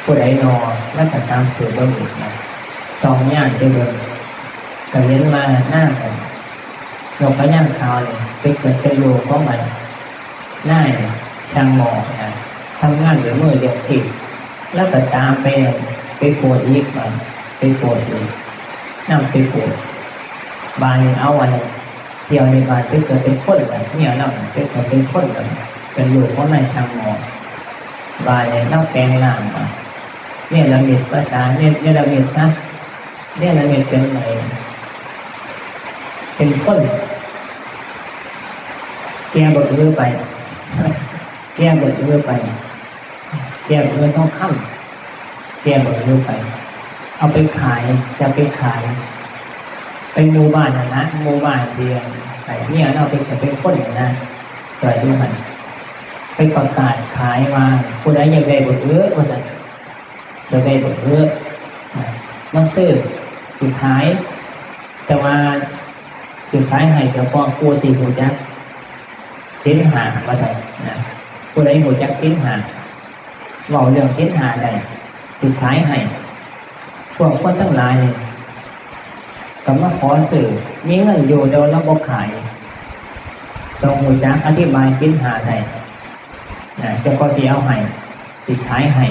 ผู้ใดน้อ แล้วก็ตามสืบเบิ่งอีกนะ ส่องยานไปเบิ่ง ก็เห็นว่านางน่ะ นกกระย่างขาวนี่ไปเกิดเป็นลูกของมัน นายช่างหมอนะ ทำงานด้วยมือเดียวที่ แล้วก็ตามไป ไปโปรดอีกนะ ไปโปรดอีก นำไปโปรด บาดนี้เอาอันนั้น เที่ยวนี้บาดไปเกิดเป็นคนละ เมียลาวไปเกิดเป็นคนละ เป็นลูกของนายช่างหมอ บาดนี้ลาวแปลงร่างมา เนรมิตภาษา เน- เนรมิตนะ เนรมิตเป็นไง เป็นคน แก่บักอือไป แก่บักอือไป แก่บักอือทองคำ แก่บักอือไป เอาไปขาย จะไปขาย ไปหมู่บ้านน่ะนะ หมู่บ้านที่ไอ้เมียลาวไปเกิดเป็นคนน่ะนะ เกิดอยู่หั่น ไปประกาศขายว่า ผู้ใดอยากได้บักอือ ว่าซั่น อยากได้บักอือ มาซื้อ สิขาย แต่ว่าสิขายให้เฉพาะผู้ที่รู้จักศีลห้า ว่าซั่นนะ ผู้ใดรู้จักศีลห้า เว้าเรื่องศีลห้าได้ สิขายให้ พวกคนทั้งหลายนี่ก็มาขอซื้อ มีเงินอยู่แต่ว่าลาวบ่ขาย ต้องรู้จักอธิบายศีลห้าได้นะ เจ้าก็สิเอาให้ สิขายให้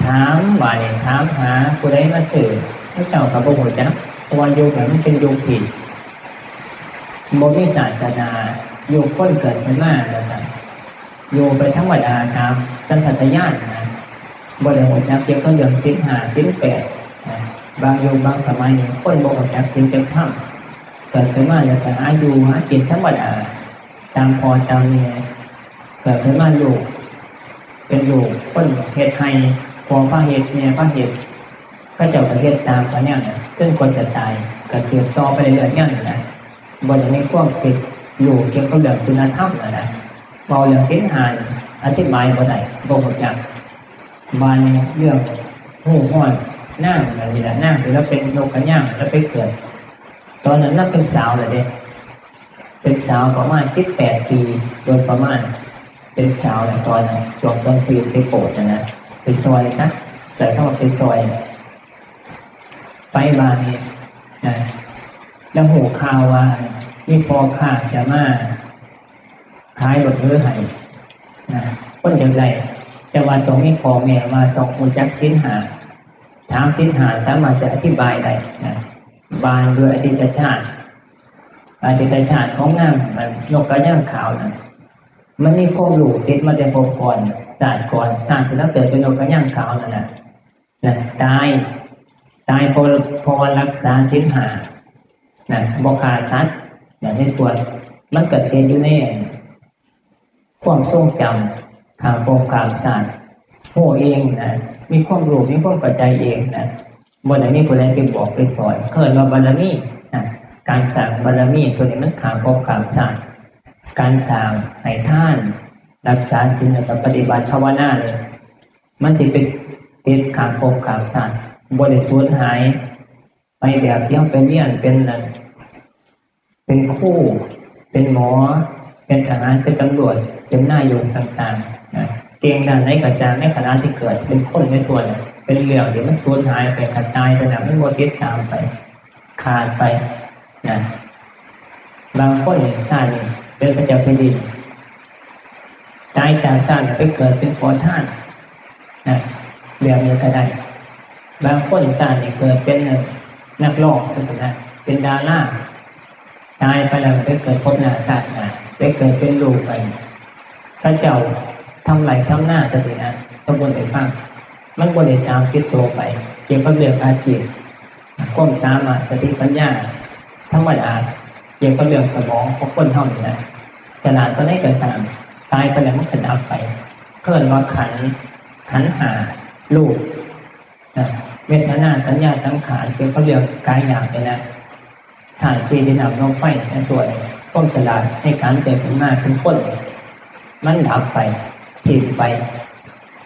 ถาม บาดนี้ถามหาผู้ใดมาซื้อ เขาเจ้าก็บ่รู้จัก เพราะว่ายุคนั้นมันเป็นยุคที่บ่มีศาสนา ยุคคนเกิดขึ้นมาแล้วก็ อยู่ไปธรรมดาตามสัญชาตญาณนะ บ่ได้รู้จักเกี่ยวกับเรื่องศีลห้า ศีลแปดนะ บางยุคบางสมัยนี่คนบ่รู้จักศีลจักธรรม เกิดขึ้นมาแล้วก็หาอยู่หากินธรรมดา ตามพ่อตามแม่ เกิดขึ้นมาลูก เป็นลูกคนเฮ็ดไร่ พ่อพาเฮ็ด แม่พาเฮ็ด เขาเจ้าก็เฮ็ดตามเขาแนวนั้น จนกว่าจะตาย ก็สืบต่อไปเรื่อยๆแนวนั้นนะ บ่ได้มีความคิดรู้เกี่ยวกับเรื่องศีลธรรมนั่นนะ เว้าเรื่องศีลห้านี่อธิบายบ่ได้ บ่รู้จัก บาดนี้เรื่องฮู้ฮ้อน นางอันนี้ล่ะ นางที่ลาวเป็นนกกระย่าง ลาวไปเกิด ตอนนั้นลาวเป็นสาวแล้วเด้ เป็นสาวประมาณสิบแปดปี โดยประมาณ เป็นสาวแล้วตอนนั้น ช่วงตอนที่ไปโปรดน่ะนะ ไปซอยนะ ใช้คำว่าไปซอย ไปบาดนี้นะ แล้วฮู้ข่าวว่ามีพ่อค้าจะมาขายบักอือให้นะ คนอยากได้ แต่ว่าต้องมีพ่อแม่ว่าต้องรู้จักศีลห้า ถามศีลห้าสามารถจะอธิบายได้นะ บาดด้วยอดีตชาติ อดีตชาติของนาง นกกระย่างขาวน่ะ มันมีความรู้ติดมาแต่ภพก่อน ชาติก่อน ชาติที่ลาวเกิดเป็นนกกระย่างขาวนั่นน่ะ นะ ตาย ตายเพราะ เพราะว่ารักษาศีลห้า นะ บ่ฆ่าสัตว์ อย่างในส่วน มันก็ติดอยู่ใน ความทรงจำข้ามภพข้ามชาติ รู้เองนะ มีความรู้ มีความเข้าใจเองนะ บ่ได้มีผู้ใดไปบอกไปสอน เอิ้นว่าบารมีนะ การสร้างบารมีตัวนี้มันข้ามภพข้ามชาติ การสร้าง ให้ทาน รักษาศีล แล้วก็ปฏิบัติภาวนาเนี่ย มันสิไปติดข้ามภพข้ามชาติ บ่ได้สูญหาย ไปแบบที่เราไปเรียนเป็นนั่น เป็นครู เป็นหมอ เป็นทหาร เป็นตำรวจ เป็นนายกต่างๆนะ เก่งด้านไหนก็ตาม ในขณะที่เกิดเป็นคนในส่วนน่ะ เป็นเรื่องที่มันสูญหายไป ขาดตายไปนะ มันบ่ติดตามไป ขาดไปนะ บางคนนี่ชาตินี้เป็นพระเจ้าแผ่นดิน ตายจากชาติไปเกิดเป็นขอทานนะ แบบนี้ก็ได้ บางคนชาตินี้เกิดเป็นนักร้อง เป็นนะ เป็นดารา ตายไปแล้วไปเกิดภพหน้าชาติหน้า ไปเกิดเป็นลูกกัน พระเจ้าทำไร่ทำนาจังซี่นะ สมมุติให้ฟัง มันบ่ได้ตามติดตัวไป เกี่ยวกับเรื่องอาชีพ ความสามารถ สติปัญญา ธรรมดา เกี่ยวกับเรื่องสมองของคนเฮานี่นะ ฉลาดปานใดก็ช่าง ตายไปแล้วมันก็ดับไป เอิ้นว่าขันธ์ ขันธ์ห้า รูปนะ เวทนา สัญญา สังขาร เกี่ยวกับเรื่องกายหยาบนี่นะ ธาตุสี่ ดิน น้ำ ลม ไฟ ในส่วนนี้ ความฉลาดในการเกิดขึ้นมาเป็นคน มันดับไป ทิ้งไป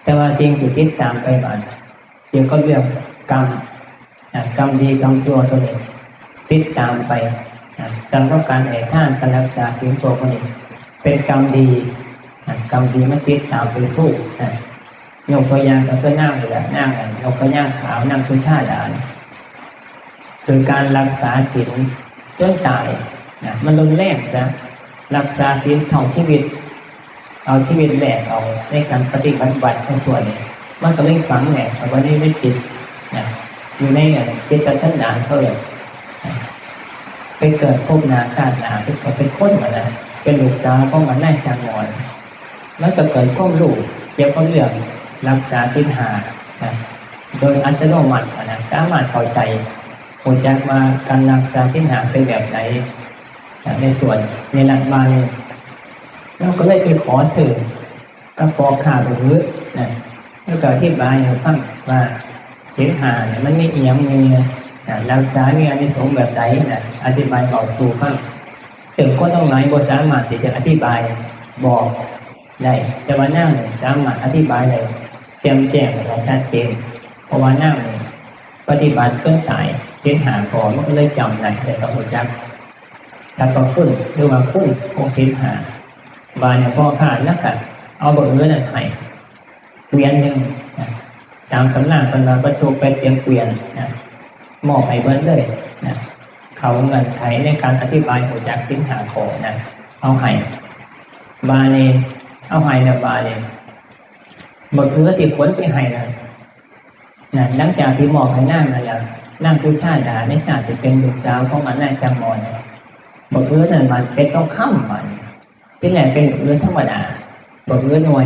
แต่ว่าสิ่งที่ติดตามไปบาด เกี่ยวกับเรื่องกรรมนะ กรรมดีกรรมชั่วตัวนี้ ติดตามไปนะ ตามกับการให้ทาน การรักษาศีล พวกนี้ เป็นกรรมดีนะ กรรมดีมันติดตามไปทุกนะ ยกตัวอย่างก็คือนางนี่แหละ นางนั่น นกพญาขาว นางสุชาดา คือการรักษาศีลจนตายนะ มันรุนแรงนะ รักษาศีลเท่าชีวิต เอาชีวิตแลกเอาในการปฏิบัติวัตรในส่วนนี้ มันก็เลยฝังแหละเอาไว้ในจิตนะ อยู่ในจิตสันดานเขาเลยนะ ไปเกิดภพหน้าชาติหน้า ไปเกิดเป็นคนมานะ เป็นลูกสาวของมันนายช่างหมอน มันก็เกิดความรู้เกี่ยวกับเรื่องรักษาศีลห้านะ โดยอัตโนมัตินะ สามารถเข้าใจ รู้จักว่าการรักษาศีลห้าเป็นแบบไหนนะ ในส่วนในนั้นมานี่ เราก็เลยไปขอซื้อกับพ่อค้าบักอึนะ แล้วก็อธิบายให้ฟังว่าศีลห้าเนี่ยมันมีอิหยังแหน่นะ รักษามีอานิสงส์แบบใดนะ อธิบายเว้าสู่ฟัง ซึ่งคนทั้งหลายบ่สามารถที่จะอธิบายบอกได้ แต่ว่านางเนี่ยสามารถอธิบายได้แจ่มแจ้งและชัดเจน เพราะว่านางเนี่ยปฏิบัติจนตายศีลห้าข้อ มันก็เลยจำได้ แล้วก็รู้จักสรรพคุณ หรือว่าคุณของศีลห้า บาดนี้พ่อค้าลาวก็เอาบักอึนั่นให้เกวียนหนึ่งนะ ตามตำนานเพิ่นว่าบรรทุกไปเต็มเกวียนนะ มอบให้เพิ่นเลยนะ เข้าเงื่อนไขในการอธิบายรู้จักศีลห้าข้อนะ เอาให้ บาดนี้ เอาให้แล้วบาดนี้ บักอึที่ขนไปให้นะ นะ หลังจากที่มอบให้นางนั่นแล้ว นางสุชาดาในชาติที่เป็นลูกสาวของมันนายช่างหมอนนะ บักอึนั่นมันเป็นทองคำมัน ที่แรกเป็นบักอึธรรมดา บักอึหน่วย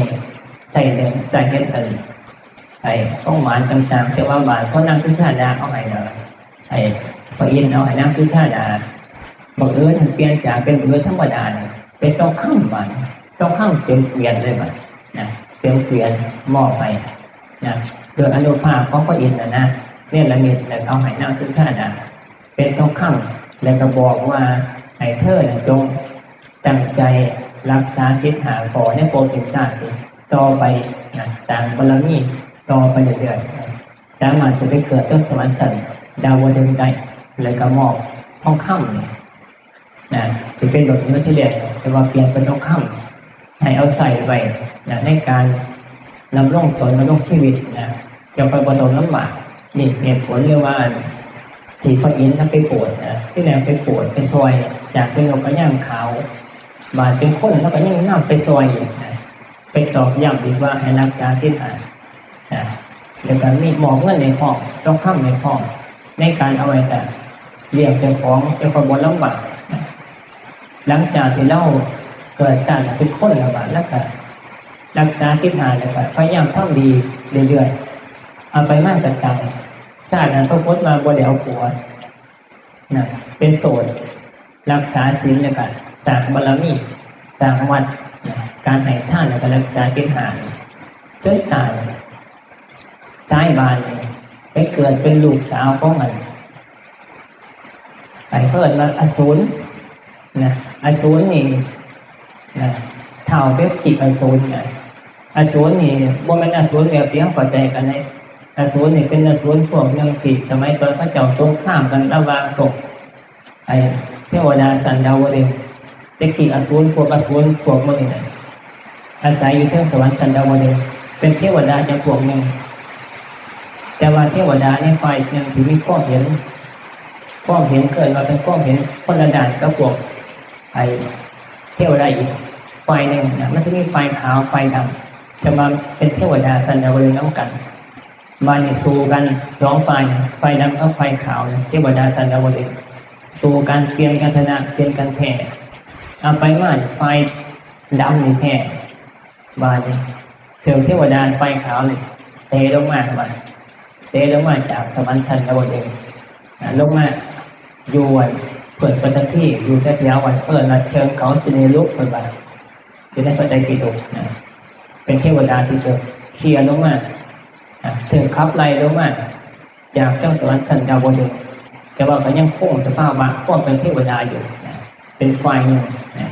ใส่เดิน ใส่เฮ็ดอัน ไอ้ของหวานต่างๆ แต่ว่าบาดพอนางสุชาดาเอาให้แล้ว ไอ้พระอินทร์เอาให้นางสุชาดา บักอึนั่นเปลี่ยนจากเป็นบักอึธรรมดาเนี่ย เป็นทองคำมัน ทองคำเต็มเกวียนเลยบัดนะ เต็มเกวียนมอบให้นะ โดยอานุภาพของพระอินทร์น่ะนะ เนรมิตแล้วเอาให้นางสุชาดา เป็นทองคำ แล้วก็บอกว่าให้เธอน่ะจงตั้งใจรักษาศีลห้าข้อในภพเป็นชาติต่อไปนะ สร้างบารมีต่อไปเรื่อยๆนะ สามารถจะไปเกิดจนสวรรค์ชั้นดาวดึงส์ได้ แล้วก็มอบทองคำนี่ นะ ที่เป็นบักอึที่แรก แต่ว่าเปลี่ยนเป็นทองคำ ให้เอาใส่ไว้นะ ในการดำรงตนดำรงชีวิตนะ จะไปบ่ต้องลำบาก นี่เหตุผลเรียกว่า ที่พระอินทร์ท่านไปโปรดนะ ที่แรกไปโปรดไปซอย จากเป็นนกกระยางขาว บาดเป็นคนแล้วก็ยังนำไปซอยอีกนะ ไปตอกย้ำอีกว่าให้รักษาศีลห้านะ แล้วก็มีมอบเงินให้พร้อม ทองคำให้พร้อม ในการเอาไว้จะเลี้ยงเจ้าของ เจ้าของบ่ลำบากนะ หลังจากที่ลาวเกิดชาติเป็นคนแล้วบัด แล้วก็รักษาศีลห้า แล้วก็พยายามทำดีเรื่อยๆ เอาไปมาก็ตาย ชาตินั้นปรากฏว่าบ่ได้เอาผัวนะ เป็นโสด รักษาศีลแล้วก็สร้างบารมี สร้างวัด นะ การให้ทานแล้วก็รักษาศีลห้า จนตาย ตายบาดนี่ไปเกิดเป็นลูกสาวของมัน ไปเกิดมาอสูรนะ อสูรนี่นะ ท้าวเว็บจิตอสูรนะ อสูรนี่บ่แม่นอสูรแบบที่เฮาเข้าใจกันเด้ อสูรนี่เป็นอสูรพวกหนึ่งที่สมัยตอนเขาเจ้าสงครามกันระหว่างพวก ไอ้เทวดาชั้นดาวดึงส์ แต่กี้อสูร พวกอสูรพวกหมู่นี้น่ะ อาศัยอยู่เทิงสวรรค์ชั้นดาวดึงส์ เป็นเทวดาจำพวกหนึ่ง แต่ว่าเทวดาในฝ่ายหนึ่งที่มีความเห็น ความเห็นเกิดมาเป็นความเห็นคนละด้านกับพวก ไอ้เทวดาอีกฝ่ายหนึ่งนะ มันจะมีฝ่ายขาวฝ่ายดำ แต่ว่าเป็นเทวดาชั้นดาวดึงส์นำกัน มานี่สู้กันสองฝ่าย ฝ่ายดำกับฝ่ายขาวเนี่ย เทวดาชั้นดาวดึงส์ สู้กัน เปลี่ยนกันชนะ เปลี่ยนกันแพ้ เอาไปมาฝ่ายดำนี่แพ้ บาดนี่ เถิงเทวดาฝ่ายขาวนี่ เตะลงมา บาด เตะลงมาจากสวรรค์ชั้นดาวดึงส์ อ่า ลงมาอยู่อันเพิ่นปฐพี อยู่แถวๆอันเพิ่นว่าเชิงเขาสิเนรุ เพิ่นว่า อยู่ในพระไตรปิฎกนะ เป็นเทวดาที่เถิงเคลียร์ลงมา อ่ะ เถิงขับไล่ลงมา จากเทิงสวรรค์ชั้นดาวดึงส์ แต่ว่าก็ยังคงสภาวะความเป็นเทวดาอยู่นะ เป็นฝ่ายหนึ่งนะ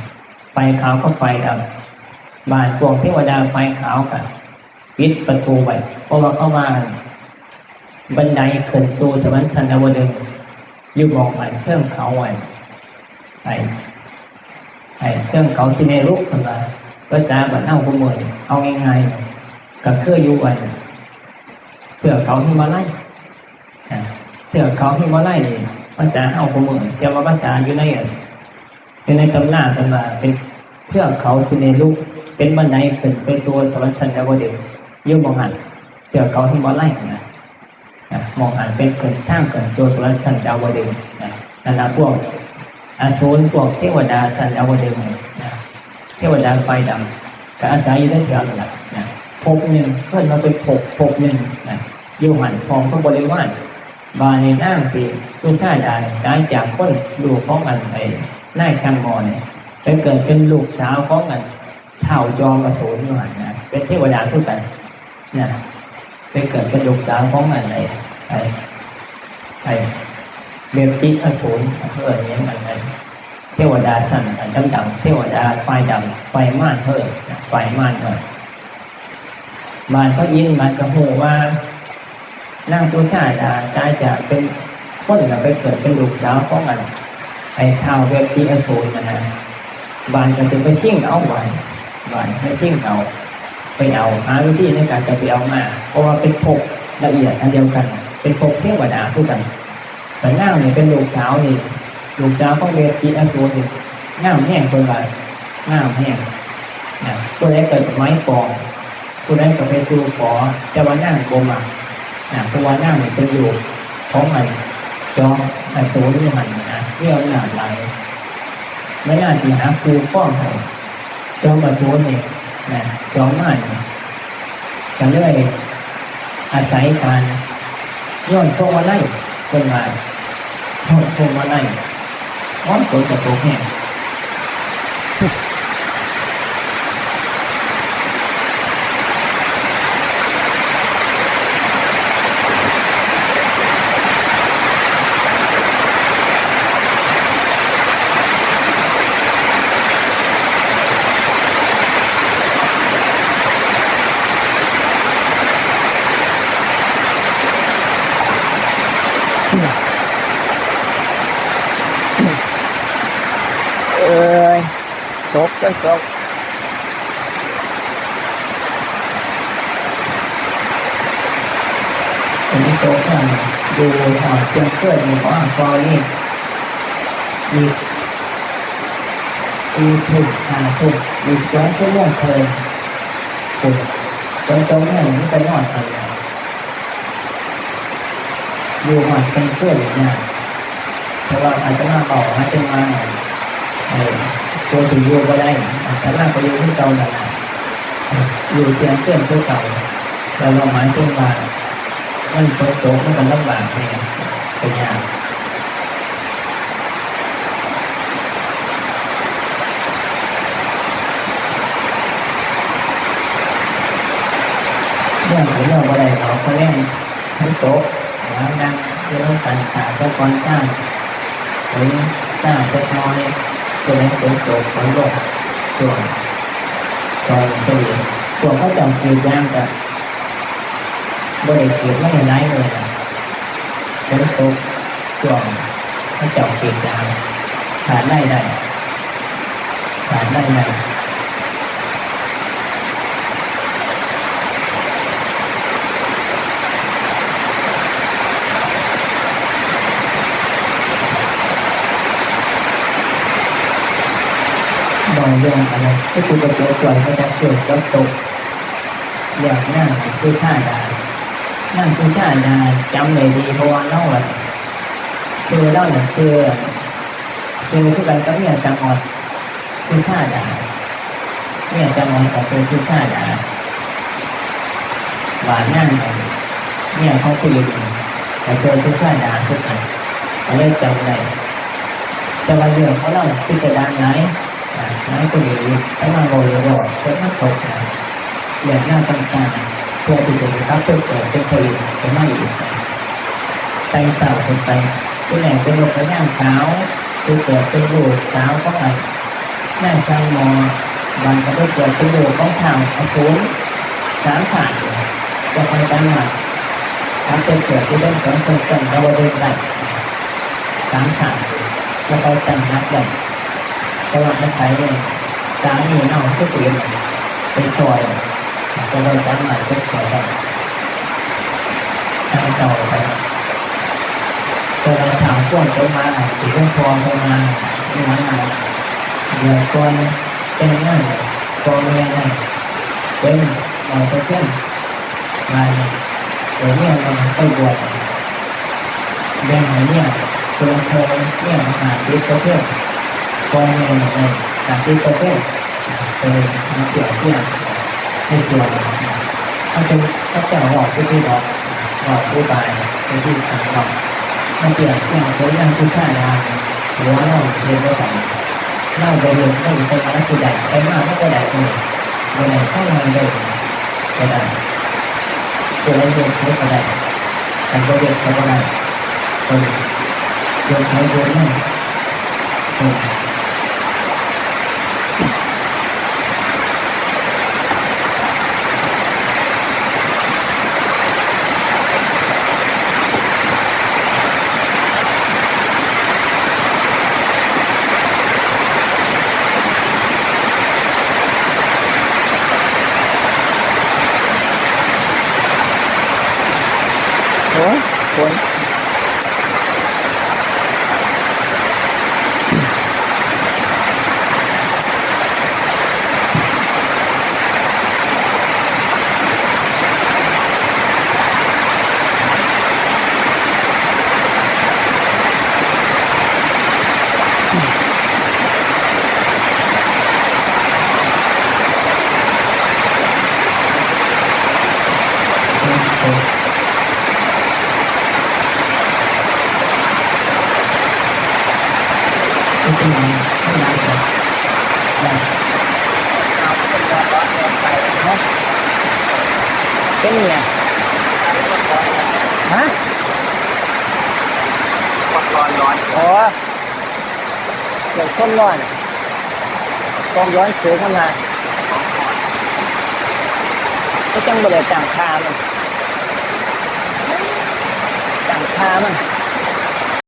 ฝ่ายขาวกับฝ่ายดำ บาดพวกเทวดาฝ่ายขาวก็ปิดประตูไว้ เพราะว่าเขาว่าบันไดขึ้นสู่สวรรค์ชั้นดาวดึงส์ อยู่หม้องอันเชิงเขาไว้ ไอ้ ไอ้เชิงเขาสิเนรุ เพิ่นว่า ภาษาบ้านเฮาผู้มื้อนี้ เอาง่ายๆ ก็คืออยู่อันเทือกเขาหิมาลัย อ่า เทือกเขาหิมาลัยนี่ ภาษาเฮาผู้มื้อนี้ แต่ว่าภาษาอยู่ในอัน อยู่ในตำราเพิ่นว่าเป็นเทือกเขาสิเนรุ เป็นบันไดขึ้นไปสู่สวรรค์ชั้นดาวดึงส์ อยู่หม้องหั้น เทือกเขาหิมาลัยนะ นะ หม้องหั้นเป็นขึ้นทางขึ้นสู่สวรรค์ชั้นดาวดึงส์นะ นั่นล่ะพวกอสูร พวกเทวดาชั้นดาวดึงส์นะ เทวดาฝ่ายดำก็อาศัยอยู่แถวๆนั่นล่ะนะ ภพหนึ่ง เพิ่นว่าเป็นภพ ภพหนึ่งนะ อยู่หั้นพร้อมกับบริวาร บาดนี้นางที่สุชาดานี่ตายจากคนลูกของอันไอ้นายช่างหม้อนี่ ไปเกิดเป็นลูกสาวของอันท้าวจอมอสูรอยู่หั้นนะ เป็นเทวดาคือกันนะ ไปเกิดเป็นลูกสาวของอันไอ้ ไอ้ ไอ้เว็บจิตอสูร เพิ่นเอิ้นหยังอันไอ้เทวดาชั้นอันดำๆ เทวดาฝ่ายดำ ฝ่ายมาร เพิ่นนะ ฝ่ายมาร เพิ่น บาดพระอินทร์บาดก็ฮู้ว่า นางสุชาดาตายจากเป็นคนแล้วไปเกิดเป็นลูกสาวของอันไอ้ท้าวเว็บจิตอสูรนั่นนะ บาดก็สิไปชิงเอา บาด บาดไปชิงเอา ไปเอา หาวิธีในการจะไปเอามา เพราะว่าเป็นภพละเอียดอันเดียวกัน เป็นภพเทวดาคือกัน แต่นางนี่เป็นลูกสาวนี่ ลูกสาวของเว็บจิตอสูรนี่ งามแฮงเพิ่นว่า งามแฮงนะ ผู้ใดก็สมัยก่อน ผู้ใดก็ไปสู่ขอ แต่ว่านางบ่มักนะ เพราะว่านางนี่เป็นลูกของไอ้จอมอสูรอยู่หั่นนะ มีอำนาจหลาย เวลาสิหาคู่ครองให้ จอมอสูรนี่นะ จอมมารนี่ ก็เลยอาศัยการโยนพวงมาลัย เพิ่นว่าโยนพวงมาลัย โอ้ย ฝนก็ตกแฮง เอ้ย ตกก็ตก ฝนตกอ่ะ อยู่หอดเชียงเพื่อนอยู่ว่าพอนี่ อีกสี่ทุ่ม ห้าทุ่ม อีกสองชั่วโมงเพิ่น ฝน ฝนตกเนี่ยมันก็นอนไปแล้ว อยู่หอดเชียงเพื่อนอยู่เนี่ย เพราะว่าอาตมาบอกให้เป็นมาหน่อย เออ ตัวถึงอยู่บ่ได้ อาตมาก็อยู่ที่เก่านั่นล่ะ อยู่เชียงเพื่อนคือเก่า แต่ว่าหมายถึงว่า มันฝนตกมันก็ลำบากแน่ เป็นยาก เมื่อผมเลือกบ่ได้เขาก็เล่นทั้งโต๊ะแล้วนั่งอยู่ร่วมกันสามเจ้าก่อนสร้าง ถึงสร้างเล็กน้อย ตัวเล็กตัวโตคนโลก ส่วนตอนตัวเองส่วนเขาเจ้ากรีดยางก็บ่ได้กรีดไม่หลายเลยนะ ฝนตกช่วงเขาเจ้ากรีดยางขาดรายได้ขาดรายได้บางเรื่องอะไรที่คุณจะเจอส่วนเขาจะเกิดฝนตก เรื่องนางสุชาดา นางสุชาดาจำได้ดีเพราะว่าเราอะชื่อเราเนี่ยชื่อชื่อคือกันกับเมียจังออดสุชาดาเมียจังออดก็คือสุชาดาว่านั่นเมียของผู้หญิงก็คือสุชาดาคือกันก็เลยจำได้แต่ว่าเรื่องของเราพิสดารหลาย อ่าแล้วคนนี้ก็มาบอกเลยว่าเป็นนักตกนะเรียนหน้าต่างๆเพื่อที่จะได้รับเติบโตเป็นผลิตเป็นมาอีกแต่งเต่าเป็นไปผู้แหล่งเป็นโรคย่างสาวผู้เกิดเป็นลูกสาวของอันแม่ช่างหมอบันก็ได้เกิดเป็นลูกของท้าวอสูรสามขาดจะคอยตั้งหลักรับเติบโตที่เป็นของคนจนเราเรียนได้สามขาดจะคอยตั้งหลักได้ แต่ว่าอาศัยเนี่ยสามีเนาะผู้เสียไปซอยก็เลยสามารถไปซอยได้ทางเก่าไปแต่ว่าถามพวกเขามาสิเรื่องพอเขามาไม่มาเดือดร้อนเป็นนั่นพ่อแม่นั่นเป็นเราไปเช่น มาเนี่ยเออเนี่ยมันไปบวชแบ่งให้เนี่ยคนละคนเนี่ยหาสิบเปอร์เซ็นต์พ่อแม่เนี่ยหาสิบเปอร์เซ็นต์เออมาเสียเสียให้ส่วนเขาจะเขาจะบอกที่ที่บอกบอกผู้ตายไปที่ทางบอกมาเสียเสียคนนั่งที่ท่านาหัวเราเรียนก็ใส่เราไปเรียนก็อยู่ตรงนั้นที่ใดไปมากก็ได้เลย บ่ได้เข้ามาเลยก็ได้ตัวเลือกเขาก็ได้การบ่เลือกเขาก็ได้คนเลือกเขาเลือกนั่นคน โอ้ยฝนเป็นไงฮะร้อนร้อนอ๋อ เดี๋ยวคนร้อนต้องย้อนเสือเข้ามาก็จังบ่ได้ตั้งค่ามันตั้งค่ามัน